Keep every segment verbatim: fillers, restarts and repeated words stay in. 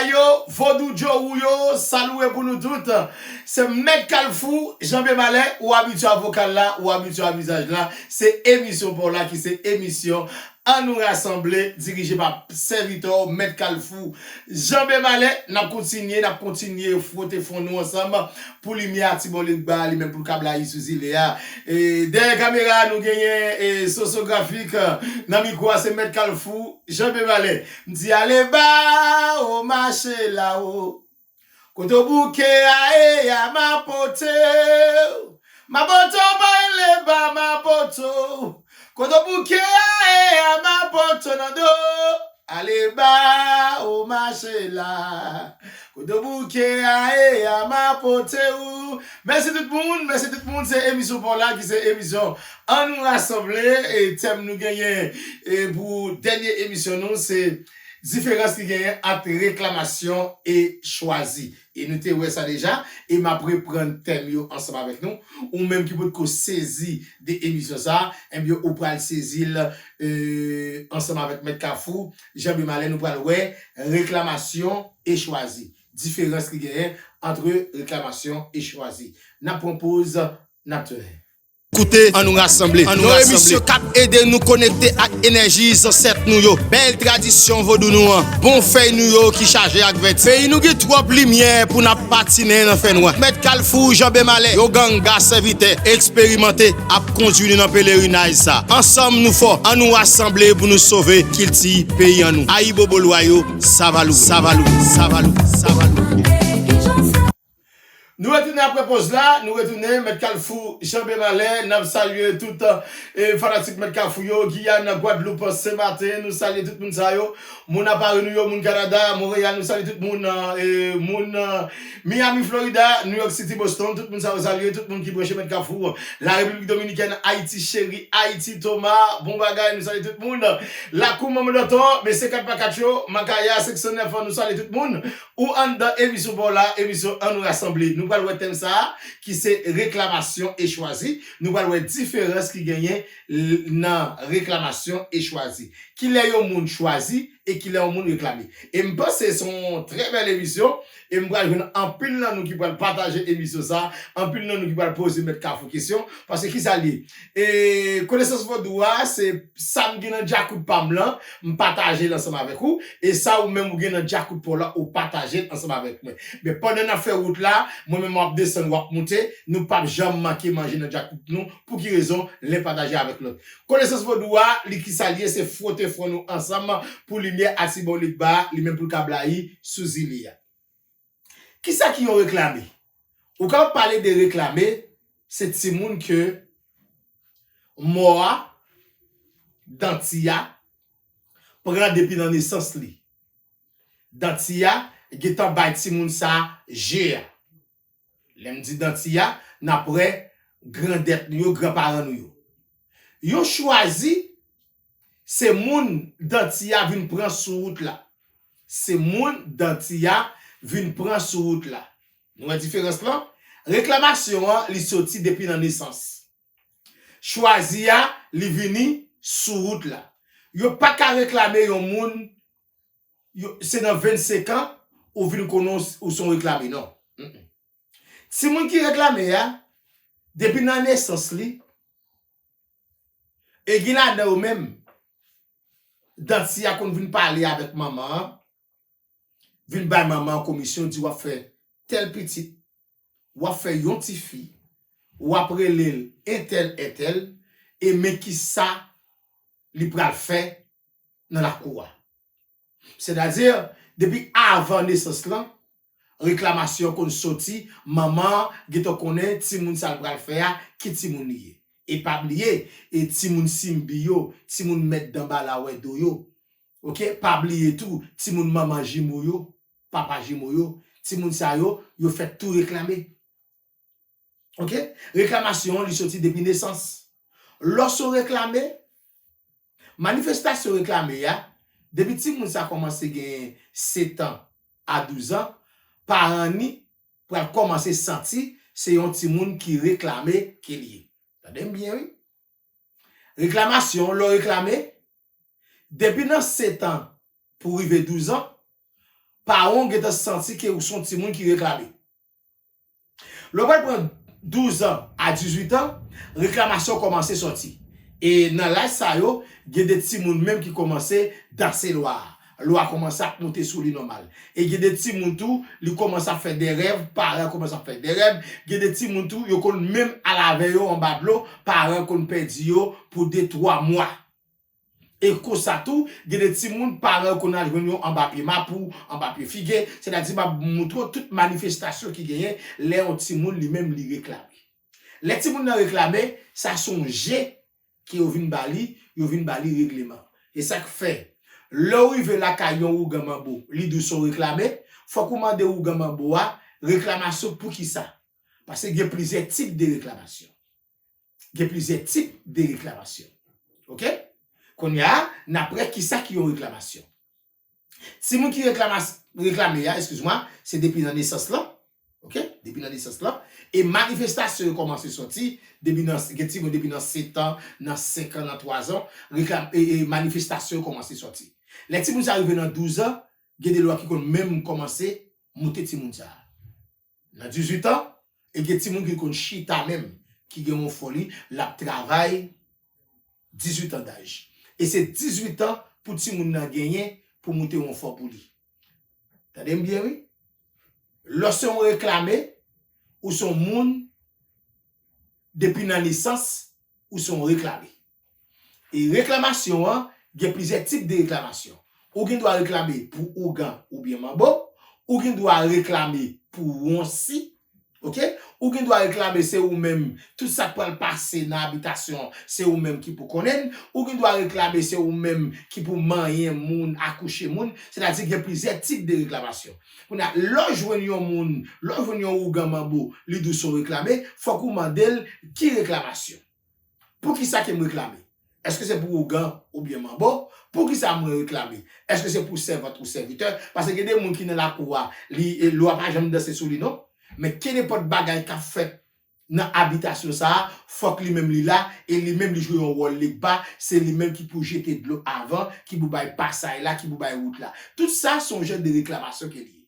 Yo, Vodou Djowou yo, salut pou nou tout. Se Mèt Kalfou, Janbe Malè, ou abitye a vokal la, ou abitye a vizaj la. Se emisyon pa w la ki se emisyon An nou rasanble, dirije pa sèvitè w, Mèt Kalfou, Janbe Malè. N ap kontinye, n ap kontinye fwote fwon nou ansanm pou limyè a Tibòlit Ba, li menm pou l ka blayi sou zile a. E, dèyè kamera a, nou genyen, e, Soso Grafik, nan mikwo a, se Mèt Kalfou, Janbe Malè. M di ale ba, o mache la o. Kote w bouke a, e a m a pote w. M a pote w bay le ba, m a pote w. Kote w bouke a, e a m a pote w nan do. Ale ba, o mache la. Kote w bouke a, e a m a pote w. Mèsi tout moun, mèsi tout moun. Se emisyon pa w la ki se emisyon An nou rasanble. E tèm nou genyen, e pou dènye emisyon nou, se diferans ki genyen ant reklamasyon e chwazi. E nou te wè sa deja, e m ap reprann tèm yo ansanm avèk nou. Ou menm ki potko sezi de emisyon sa, ebyen, ou pral sezi l, e, ansanm avèk Mèt Kafou, Janbe Malè, nou pral wè reklamasyon e chwazi. Diferans ki genyen ant reklamasyon e chwazi. N ap pran poz, n ap tounen. Koute, An nou rasanble. Yon emisyon k ap ede nou konekte ak enèji zansèt nou yo. Bèl tradisyon vodou nou an. Bon fèy nou yo ki chaje ak vèti. Peyi nou gen twòp limyè pou n ap patinen nan fènwa. Mèt Kalfou, Janbe Malè, yo ganga sèvitè eksperimante ap kondui nou nan pelerinaj sa. Ansanm nou fò. An nou rasanble pou nou sove kilti peyi an nou. Ayibobo lwa yo, Savalou, Savalou, Savalou, Savalou. Nou retounen apre poz la, nou retounen, Mèt Kalfou, Janbe Malè, n ap salye tout, e, fanatik Mèt Kafou yo, Giyàn, Gwadloup, Senmaten, nou salye tout moun sa yo, moun Apari nou yo, moun Kanada, Monreyal, nou salye tout moun, e, moun, e, Miami, Florida, New York City, Boston, tout moun sa yo salye, tout moun ki branche Mèt Kafou, Larepiblik Dominikèn, Ayiti Cheri, Ayiti Toma, bon bagay, nou salye tout moun, Lakou Manman Dòtò, mesye kat pa kat yo, Makaya, Seksyon nèf, nou salye tout moun. Ou anndan emisyon pa w la, emisyon An nou rasanble. Nou pral wè tèm sa a, ki se reklamasyon e chwazi. Nou pral wè diferans ki genyen l-, nan reklamasyon e chwazi. Kilè yon moun chwazi e kilè yon moun reklame. E m panse se yon trè bèl emisyon. E m pral jwenn anpil nan nou ki pral pataje emisyon sa a. Anpil nan nou ki pral poze Mèt Kafou kesyon. Paske kisa l ye? E konesans vodou a, se sa m gen nan djakout pa m lan, m pataje l ansanm avèk ou, e sa ou menm ou gen nan djakout pa w la, ou pataje l ansanm avèk mwen. Men pandan n ap fè wout la, mwen menm m ap desann, w ap moute, nou p ap janm manke manje nan djakout nou. Pou ki rezon? Len pataje avèk lòt. Konesans vodou a, li kisa l ye? Se fwote fwon nou ansanm pou limyè a Tibòlit Ba, li menm pou l ka blayi sou zile a. Kisa ki yon reklame? Ou ka pale de reklame, se timoun ke mò a, danti a, pran depi nan nesans li. Danti a gentan bay timoun sa je a. Lè m di danti a, n ap wè grandèt nou yo, granparan nou yo. Yo chwazi, se moun danti a vin pran sou wout la. Se moun danti a vin pran sou wout la. Nou wè diferans lan? Reklamasyon an, li soti depi nan nesans. Chwazi a, li vini sou wout la. Yo pa ka reklame yon moun, yo, se nan vennsenk an, ou vin konnen w s-, ou se yon reklame, non. Mm-mm. Timoun ki reklame a, depi nan nesans li, e gen ladan yo menm, danti a konn vin pale avèk manman an, vin bay manman an komisyon, di w ap fè tèl pitit, w ap fè yon tifi, w ap rele l entèl, entèl, e men kisa li pral fè nan lakou a. Sètadi, depi avan nesans lan, reklamasyon konn soti, manman an gentan konnen timoun sa l pral fè a, ki timoun li ye. E pa bliye, e timoun Simbi yo, timoun mèt Danbala wè do yo. Oke, pa bliye tou, timoun manman jimo yo, papa jimo yo, timoun sa yo, yo fèt tou reklame. Oke? Reklamasyon an, li soti depi nesans. Lòske w reklame, manifestasyon reklame a, depi timoun sa kòmanse gen sèt an a douz an, paran ni pral kòmanse santi se yon timoun ki reklame ke li ye. Tande m byen, wi. Reklamasyon, lè w reklame, depi nan sèt an pou rive douz an, Paran w gentan santi ke ou se yon timoun ki reklame. Lè w pral pran douz an a dizuit an, reklamasyon kòmanse sòti. E nan laj sa yo, gen de timoun menm ki kòmanse danse lwa a. Lwa kòmanse ap monte sou li nòmal. E gen de timoun tou, li kòmanse ap fè de rèv, paran kòmanse ap fè de rèv. Gen de timoun tou, yo konn menm al avè yo anba dlo, paran konn pèdi yo pou de, twa mwa. E konsa tou, gen de timoun, paran yo konn al jwenn yo anba pye mapou, anba pye fige, sètadi m ap montre w tout manifestasyon ki genyen lè yon timoun li menm li reklame. Lè timoun nan reklame, sa se yon je ke yo vin ba li, yo vin ba li regleman. E sa k fè, lè w rive lakay yon ougan manbo, li di w se yon reklame, fòk ou mande ougan manbo a reklamasyon poukisa. Paske gen plizyè tip de reklamasyon. Gen plizyè tip de reklamasyon. Oke? Kounye a, n ap wè kisa ki yon reklamasyon. Timoun ki reklama-, reklame a, eskiz mwa, se depi nan nesans lan. Oke? Depi nan nesans lan. E manifestasyon yo kòmanse sòti depi nan, gen timoun depi nan sèt an, nan senk an, nan twa zan, reklam-, e, e manifestasyon yo kòmanse sòti. Lè timoun sa rive nan douz an, gen de lwa ki konn menm kòmanse moute timoun sa. Nan dizuit an, e gen timoun ki konn chita menm, ki gen yon foli, l ap travay dizuit an daj. E se dizuit an pou timoun nan genyen pou moute yon fò pou li. Tande m byen, wi. Lè w se yon reklame, ou se yon moun, depi nan nesans, ou se yon reklame. E reklamasyon an, gen plizyè tip de reklamasyon. Ou gen dwa reklame pou ougan oubyen manbo, ou gen dwa reklame pou wonsi, oke? Ou gen dwa reklame se ou menm, tout sa k pral pase nan abitasyon an, se ou menm ki pou konnen l. Ou gen dwa reklame se ou menm ki pou manyen moun, akouche moun. Sètadi gen plizyè tip de reklamasyon. Kounye a, lè w jwenn yon moun, lè w jwenn yon ougan manbo, li di w se yon reklame, fòk ou mande l ki reklamasyon. Poukisa ke m reklame? Èske se pou ougan oubyen manbo? Poukisa mwen reklame? Èske se pou sèvant ou sèvitè? Paske gen de moun ki nan lakou a, li, e, lwa pa janm danse sou li non. Men kenenpòt bagay k ap fèt nan abitasyon sa a, fòk li menm li la, e li menm li jwe yon wòl Legba, se li menm ki pou jete dlo avan, ki pou bay pasay la, ki pou bay wout la. Tout sa se yon jan de reklamasyon ke li ye.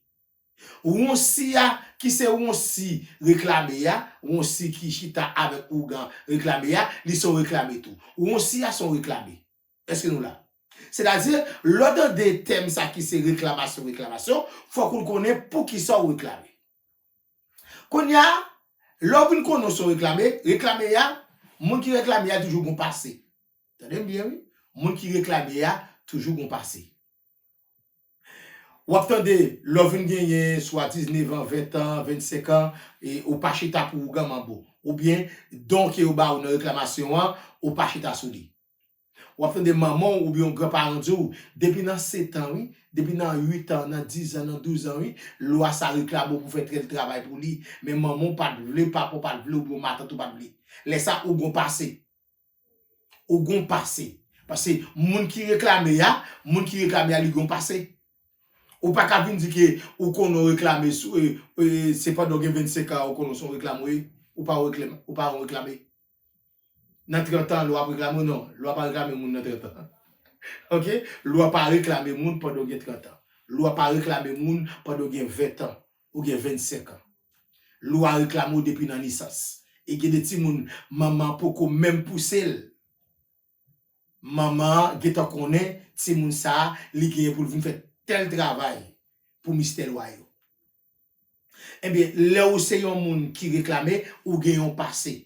Wonsi a, ki se wonsi reklame a, wonsi ki chita avèk ougan reklame a, li se yon reklame tou. Wonsi a se yon reklame. Èske nou la? Sètadi, lè w tande tèm sa ki se reklamasyon, reklamasyon, fòk ou konnen poukisa w reklame. Kounye a, lè w vin konnen w se yon reklame, reklame a, moun ki reklame a toujou gon pase. Tande m byen, wi. Moun ki reklame a toujou gon pase. W ap tande, lè w vin genyen swa diznèf an, ven an, vennsenk an, e ou pa chita pou ougan manbo. Oubyen, don ke yo ba ou nan reklamasyon an, ou pa chita sou li. W ap tande manman w oubyen yon granparan di w, depi nan sèt an, wi, depi nan uit an, nan diz an, nan douz an, wi, lwa sa reklame w pou fè tèl travay pou li. Men manman w pa t vle, papa w pa t vle, oubyen matant ou pa t vle. Lè sa, ou gon pase. Ou gon pase. Paske moun ki reklame a, moun ki reklame a, li gon pase. Ou pa ka vin di ke ou konnen w reklame sou, e, e, se pandan w gen vennsenk an, ou konnen w se yon reklame, wi. Ou pa reklame, ou pa yon reklame. Nan trant an, lwa ap reklame w, non. Lwa pa reklame moun nan trant an. Oke? Lwa pa reklame moun pandan w gen trant an. Lwa pa reklame moun pandan w gen ven an. Ou gen vennsenk an. Lwa reklame w depi nan nesans. E gen de timoun, manman an poko menm pouse l. Manman an gentan konnen timoun sa a, li genyen pou l vin fè tèl travay pou mistè lwa yo. Ebyen, lè ou se yon moun ki reklame, ou gen yon pase.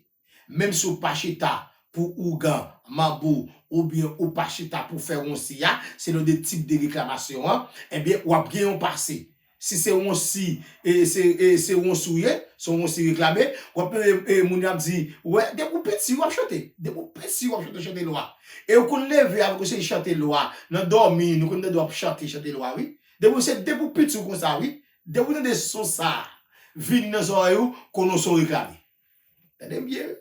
Menm si w pa chita pou ougan, manbo, oubyen ou pa chita pou fè wonsi a, selon de tip de reklamasyon an, ebyen, w ap gen yon pase. Si se wonsi, e, se, e, se wonsi w ye, se wonsi reklame, w ap tande, e, moun yo ap di, wè, depi w piti, w ap chante. Depi w piti, w ap chante, chante lwa. E ou konn leve avèk yon seri chante lwa, nan dòmi, nou konn tande w ap chante, chante lwa, wi. Depi w se, depi w piti, w konsa, wi. Depi w tande son sa a vini nan zòrèy ou, konnen w se yon reklame. Tande m byen.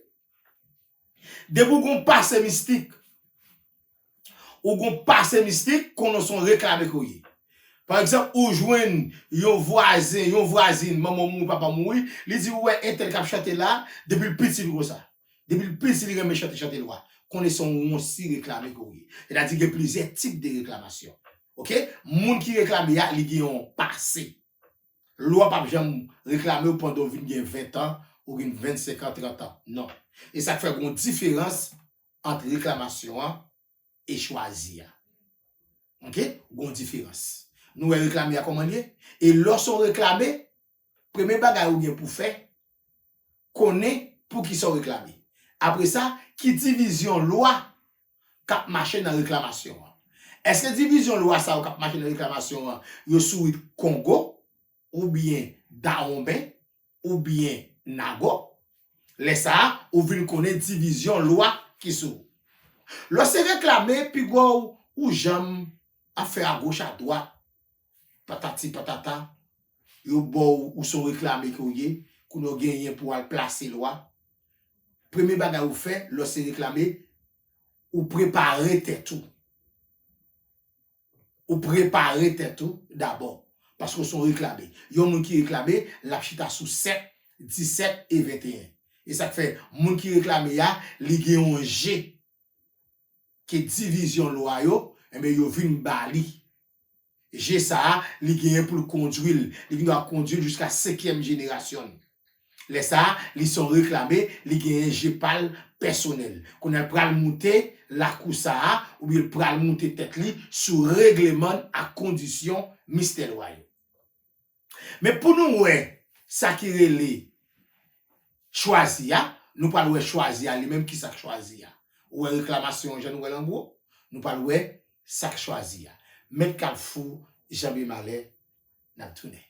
Depi w gon pase mistik, ou gon pase mistik, konnen w se yon reklame ke w ye. Pa egzanp, ou jwenn yon vwazen, yon vwazin, manman w mouri, papa w mouri, li di, ou wè entèl k ap chante la, depi l piti li konsa. Depi l piti li renmen chante, chante lwa. Konnen se yon wonsi reklame ke w ye. Sètadi gen plizyè tip de reklamasyon. Ok? Moun ki reklame a, li gen yon pase. Lwa p ap janm reklame w pandan w vin gen ven tan, ou gen vennsenk an, trant an. Non. E sa k fè gen yon diferans ant reklamasyon an e chwazi a. Ok? Gen yon diferans. Nou wè reklame a kòman l ye? E lè w se yon reklame, premye bagay ou gen pou fè, konnen poukisa w reklame. Apre sa, ki divizyon lwa k ap mache nan reklamasyon an? Èske divizyon lwa sa yo k ap mache nan reklamasyon an, yo sou rit Kongo, oubyen Dawonben, oubyen Nago? Lè sa a, ou vin konnen divizyon lwa ki sou ou. Lè w se reklame, pi gwo ou, ou janm ap fè agoch adwat, patati patata, yo ba w, ou se yon reklame ke w ye, kounye a w genyen pou w al plase lwa. Premye bagay ou fè, lè w se reklame, ou prepare tèt ou. Ou prepare tèt ou dabò. Paske w se yon reklame. Yon moun ki reklame, l ap chita sou sèt, disèt e venteyen. E sa k fè, moun ki reklame a, li gen yon je ke divizyon lwa yo, enben, yo vin ba li. Je sa a, li genyen pou l kondui l. Li vin ap kondui l jiska senkyèm jenerasyon l. Lè sa a, li se yon reklame, li genyen je pa l pèsonèl. Kounye a, l pral moute lakou sa a, oubyen l pral moute tèt li sou regleman ak kondisyon mistè lwa yo. Men pou nou wè sa ki rele chwazi a, nou pral wè chwazi a li menm, kisa k chwazi a. Ou wè reklamasyon an, jan nou wè l an gwo, nou pral wè sa k chwazi a. Mèt Kalfou, Janbe Malè, n ap tounen.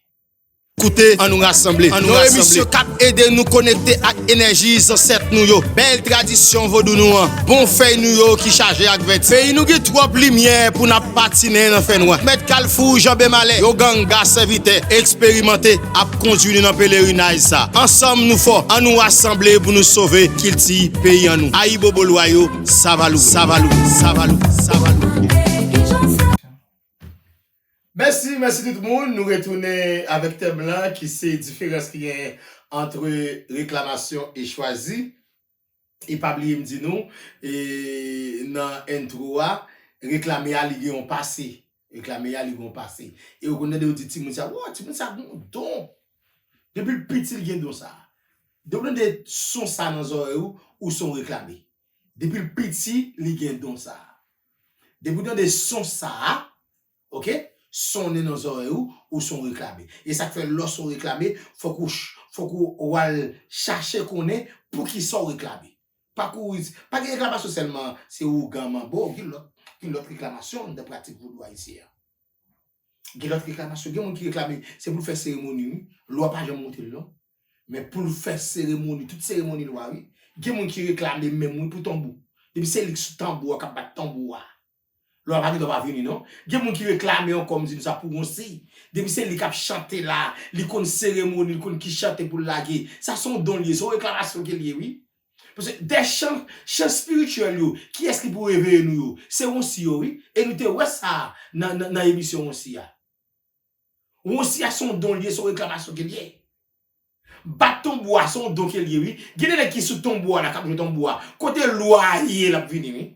Koute, ann nou rasanble. Ann nou rasanble. Yon emisyon k ap ede nou konekte ak enèji zansèt nou yo. Bèl tradisyon vodou nou an. Bon fèy nou yo ki chaje ak vèti. Peyi nou gen twòp limyè pou n ap patinen nan fènwa. Mèt Kalfou, Janbe Malè, yon ganga sèvitè eksperimante ap kondui nou nan pelerinaj sa. Ansanm nou fò, ann nou rasanble pou nou sove kilti peyi an nou. Ayibobo lwa yo, savalou, savalou, savalou, savalou. Mèsi, mèsi tout moun. Nou retounen avèk tèm lan ki se diferans ki genyen ant reklamasyon e chwazi. E pa bliye m di nou, e, nan entwo a, reklame a li gen yon pase. Reklame a li gen yon pase. E ou konn tande yo di timoun sa, "Wow, timoun sa gen yon don." Depi l piti, li gen don sa. Depi w tande son sa nan zòrèy ou, ou se yon reklame. Depi l piti, li gen don sa. Depi w tande son sa a, ok, sonnen nan zòrèy ou, ou se yon reklame. E sa k fè lè w se yon reklame, fòk ou ch-, fòk ou, ou al chache konnen poukisa w reklame. Pa kouri, pa gen reklamasyon sèlman, se ougan, manbo, gen lòt, gen lòt reklamasyon nan pratik vodou ayisyen an. Gen lòt reklamasyon, gen moun ki reklame, se pou l fè seremoni, wi. Lwa pa janm montre l, non. Men pou l fè seremoni, tout seremoni lwa, wi. Gen moun ki reklame menm, wi, pou tanbou. Depi se li k sou tanbou a, k ap bat tanbou a. Lwa pa gen dwa pa vini, non. Gen moun ki reklame ankò, m di nou sa pou yon si. Depi se li k ap chante la, li konn seremoni, li konn ki chante pou l lage. Sa se yon don l ye, se yon reklamasyon ke l ye, wi. Paske de chan, chan espirityèl yo, kiyès ki pou reveye nou yo? Se wonsi yo, wi. E nou te wè sa nan, nan, nan emisyon wonsi a. Wonsi a se yon don l ye, se yon reklamasyon ke l ye. Bat tanbou a, se yon don ke l ye, wi. Gen de nèg ki sou tanbou a la, k ap jwe tanbou a. Kote lwa a ye, l ap vini, wi.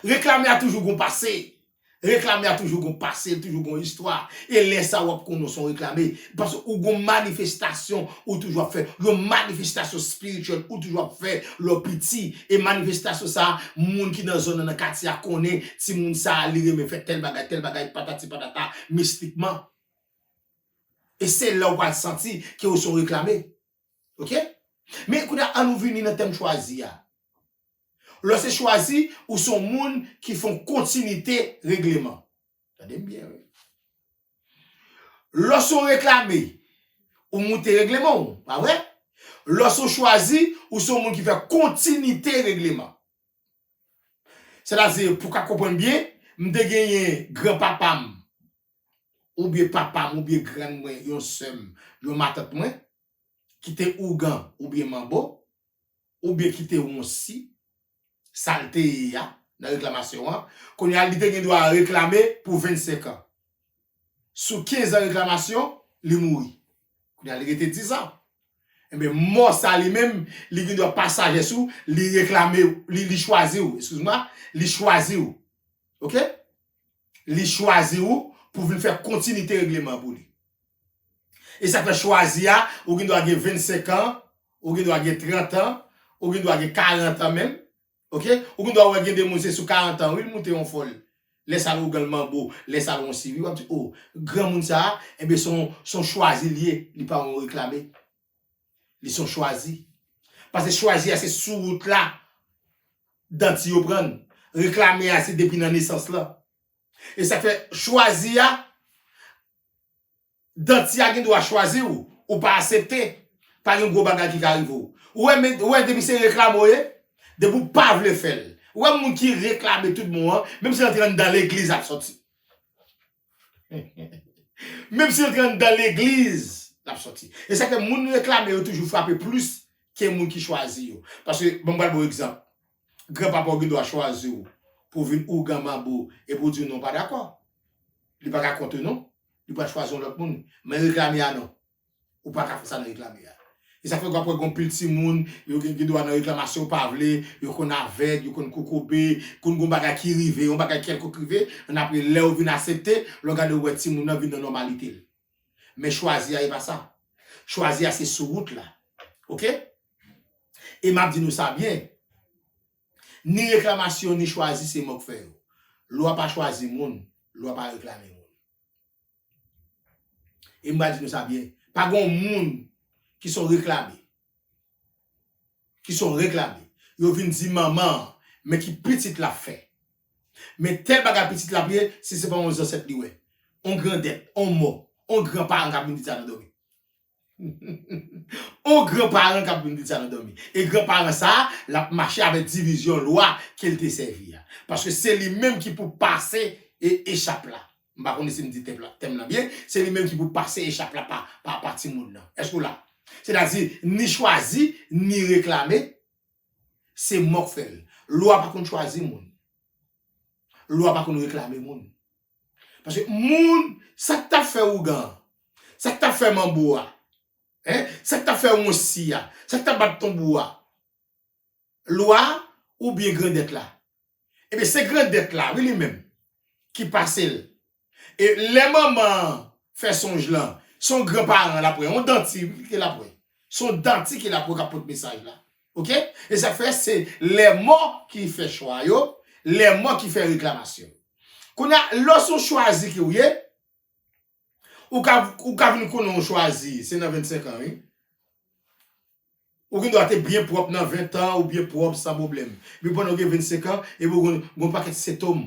Reklame a toujou gon pase. Reklame a toujou gon pase, toujou gon istwa. E lè sa w ap konnen w se yon reklame. Paske ou gon manifestasyon ou toujou ap fè. Yon manifestasyon espirityèl ou toujou ap fè lè w piti. E manifestasyon sa, moun ki nan zòn nan, nan katye a konnen timoun sa, li renmen fè tèl bagay, tèl bagay, patati patata, mistikman. E se la w pral santi ke w se yon reklame. Ok? Men kounye a, ann nou vini nan tèm chwazi a. Lè w se chwazi, ou se yon moun ki fè yon kontinite regleman. Tande m byen, wi. Lè w se yon reklame, ou moute regleman w, pa vre? Lè w se yon chwazi, ou se yon moun ki fè kontinite regleman. Sètadi, pou w ka konprann byen, m te genyen granpapa m, oubyen papa m, oubyen grann mwen, yon sè m, yon matant mwen, ki te ougan oubyen manbo, oubyen ki te wonsi, sa l te ye a, nan reklamasyon an. Kounye a, li te gen dwa reklame pou vennsenk an. Sou kenz an reklamasyon, li mouri. Kounye a, li rete diz an. Enben, mò sa li menm, li gen dwa pa sajès ou, li reklame w, li, li chwazi w, eskiz mwa, li chwazi w. Ok? Li chwazi ou pou vin fè kontinite regleman pou li. E sa k fè chwazi a, ou gen dwa gen vennsenk an, ou gen dwa gen trant an, ou gen dwa gen karant an menm. Oke? Ou gen dwa wè gen de moun se sou karant an, wi, l moute yon fòl. Lè sa l ougan l manbo, lè sa l yon si, wi, w ap di, o, granmoun sa a, enben, se yon, se yon chwazi l ye, li pa yon reklame. Li se yon chwazi. Paske chwazi a se sou wout la, danti yo pran l. Reklame a se depi nan nesans lan. E sa k fè chwazi a, danti a gen dwa chwazi w, ou pa aksepte, pa gen gwo bagay ki ka rive w. Ou wè, men, ou wè, depi se reklame w ye, depi w pa vle fè l. Ou wè moun ki reklame tout bon an, menm si l antre anndan legliz, l ap sòti. Menm si l antre anndan legliz, l ap sòti. E sa k fè moun reklame yo toujou frape plis ke moun ki chwazi yo. Paske, bon, m pral ba w egzanp. Granpapa w gen dwa chwazi w pou w vin ougan manbo epi w di w non, w pa dakò. Li pa ka kont ou non. Li pral chwazi yon lòt moun. Men reklame a non. Ou pa ka fè sa nan reklame a. E sa k fè w ap wè gen anpil timoun, yo gen, gen dwa nan reklamasyon, ou pa vle, yo konn avèg, yo konn kokobe, konn gen yon bagay ki rive, yon bagay kèlkonk rive, ann apre lè yo vin aksepte, lè w gade w wè timoun nan vin nan nòmalite l. Men chwazi a, e pa sa. Chwazi a, se sou wout la. Oke? E m ap di nou sa byen. Ni reklamasyon, ni chwazi, se mò k fè yo. Lwa pa chwazi moun, lwa pa reklame moun. E m pral di nou sa byen. Pa gen yon moun ki se yon reklame. Ki se yon reklame. Yo vin di manman an, men ki pitit l ap fè. Men tèl bagay pitit l ap ye, si se pa yon zansèt li wè. On grandèt, on mò, on granparan k ap vin di sa nan dòmi. On granparan k ap vin di sa nan dòmi. E granparan sa a, l ap mache avèk divizyon lwa ke l te sèvi a. Paske se li menm ki pou pase e, echap la. M pa konnen si m di tèm la, tèm lan byen. Se li menm ki pou pase echap la pa, pa, pa timoun nan. Èske w la? Sètadi, ni chwazi, ni reklame, se mò k fè l. Lwa pa konn chwazi moun. Lwa pa konn reklame moun. Paske moun, sa k t ap fè ougan an, sa k t ap fè manbo a, en, sa k t ap fè wonsi a, sa k t ap bat tonbo a, lwa oubyen grandèt la? Ebyen, se grandèt la, wi, li menm, ki pase l. E lè manman an fè sonj lan, se yon granparan l ap wè, yon danti, wi, ke l ap wè. Se yon danti ke l ap wè k ap pote mesaj la. Oke? E sa k fè se lèmò ki fè chwa yo, lèmò ki fè reklamasyon. Kounye a, lè w se yon chwazi ke w ye, ou ka, ou ka vin konnen yon chwazi, se nan vennsenk an, wi. Ou gen dwa te byen pwòp nan ven tan, ou byen pwòp san pwoblèm. Men pandan w gen vennsenk an, epi w gen yon pakèt sentòm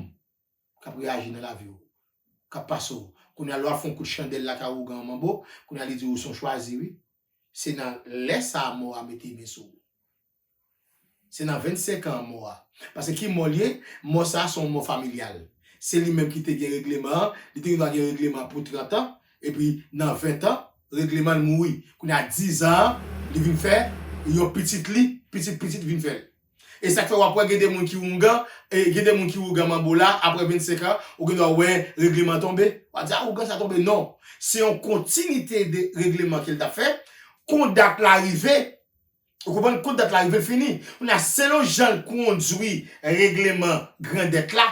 k ap reyaji nan lavi w, k ap pase w. Kounye a, lè w ap fè yon kout chandèl lakay ougan an manbo, kounye a, li di w se yon chwazi, wi. Se nan lè sa a mò a mete men sou ou. Se nan vennsenk an mò a. Paske ki mò l ye? Mò sa a se yon mò familyal. Se li menm ki te gen regleman an, li te gen dwa gen regleman pou trant an, epi nan ven tan, regleman l mouri. Kounye a diz an, li vin fè yon pitit li, pitit pitit vin fè l. E sa k fè w ap wè gen de moun ki oungan, e gen de moun ki ougan manbo la, apre vennsenk an, ou gen dwa wè regleman tonbe. W a di, a, ougan sa tonbe. Non. Se yon kontinite de regleman ke l t ap fè. Kon dat la rive, ou konprann, kon dat la rive, l fini. Kounye a, selon jan l kondui regleman grandèt la,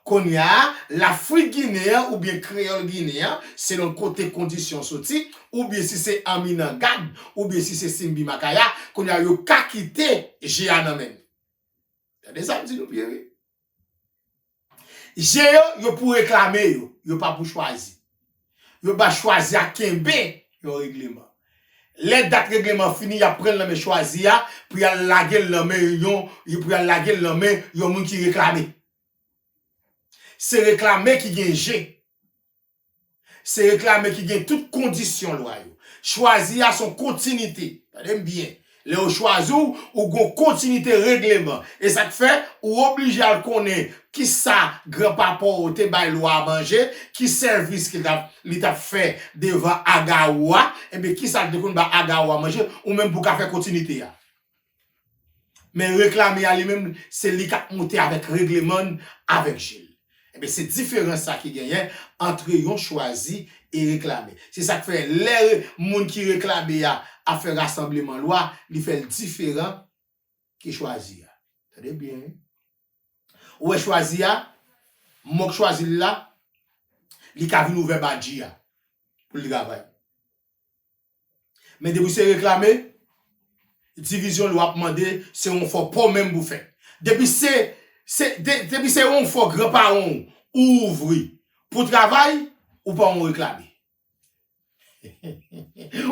kounye a, Lafrik Ginen an oubyen Kreyòl Ginen an, selon kote kondisyon soti, oubyen si se Anminan Gad, oubyen si se Simbi Makaya, kounye a, yo ka kite je a nan men l. Tande sa m di nou byen, wi. Je yo, yo pou reklame yo, yo pa pou chwazi. Yo ba chwazi a kenbe yon regleman. Lè dat regleman fini, y ap pran l nan men chwazi a, pou y al lage l nan men yon, pou y al lage l nan men yon moun ki reklame. Se reklame ki gen je. Se reklame ki gen tout kondisyon lwa yo. Chwazi a se yon kontinite. Tande m byen. Lè yo chwazi w, ou gon kontinite regleman. E sa k fè, ou oblije al konnen kisa granpapa w te bay lwa a manje, ki sèvis ke l t ap, li t ap fè devan Agawou a, ebyen kisa l te konn ba Agawou a manje, ou menm pou w ka fè kontinite a. Men reklame a li menm, se li k ap monte avèk regleman n, avèk je l. Ebyen, se diferans sa ki genyen ant yon chwazi e reklame. Se sa k fè, lè re-, moun ki reklame a ap fè rasanbleman lwa, li fè l diferan ke chwazi a. Tande byen, wi. Ou wè chwazi a, Mwen k chwazi l la, li ka vin ouvè badji a pou l travay. Men depi se reklame, divizyon lwa ap mande se yon fò pa w menm pou fè. Depi se, se, de, depi se yon fò gran pawon ou ouvri pou travay, ou pa yon reklame.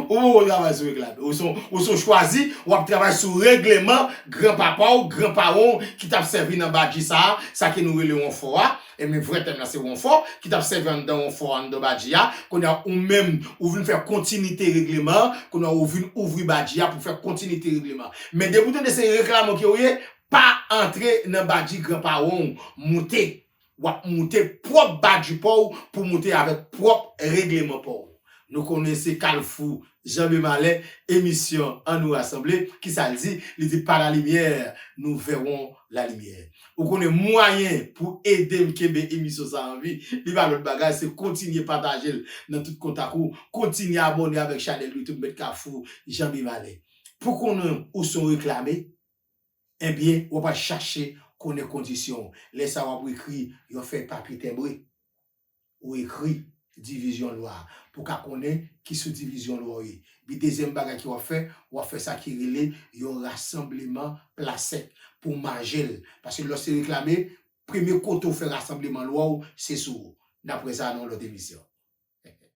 Ou poko travay sou reklame. Ou se yon, ou se yon chwazi, w ap travay sou regleman granpapa w, granpawon w ki t ap sèvi nan badji sa a, sa ke nou rele yon fò a. Ebyen, vrè tèm nan se yon fò, ki t ap sèvi anndan yon fò anndan badji a. Kounye a, ou menm, ou vin fè kontinite regleman an, kounye a, ou vin ouvri badji a pou fè kontinite regleman an. Men depi w tande se reklame ke w ye, pa antre nan badji granpawon w, moute. W ap moute pwòp badji pa w pou moute avèk pwòp regleman pa w. Nou konnen se Kalfou Janbe Malè, emisyon An Nou Rasanble. Kisa l di? Li di, par la lumière, nous verrons la lumière. Ou konnen mwayen pou ede m kenbe emisyon sa a an vi, li pa lòt bagay, se kontinye pataje l nan tout kontak ou, kontinye abòne avèk chanèl YouTube Mèt Kafou Janbe Malè. Pou konnen ou se yon reklame, ebyen, w ap al chache konnen kondisyon w. Lè sa a, w ap ekri yon fèy papye tenbre. Ou ekri divizyon lwa a pou w ka konnen ki sou divizyon lwa w ye. Epi dezyèm bagay ke w ap fè, w ap fè sa ki rele yon rasanbleman pla sèk pou w maje l. Paske lè w se reklame, premye kote w fè rasanbleman lwa w, se sou ou. N ap wè sa nan yon lòt emisyon.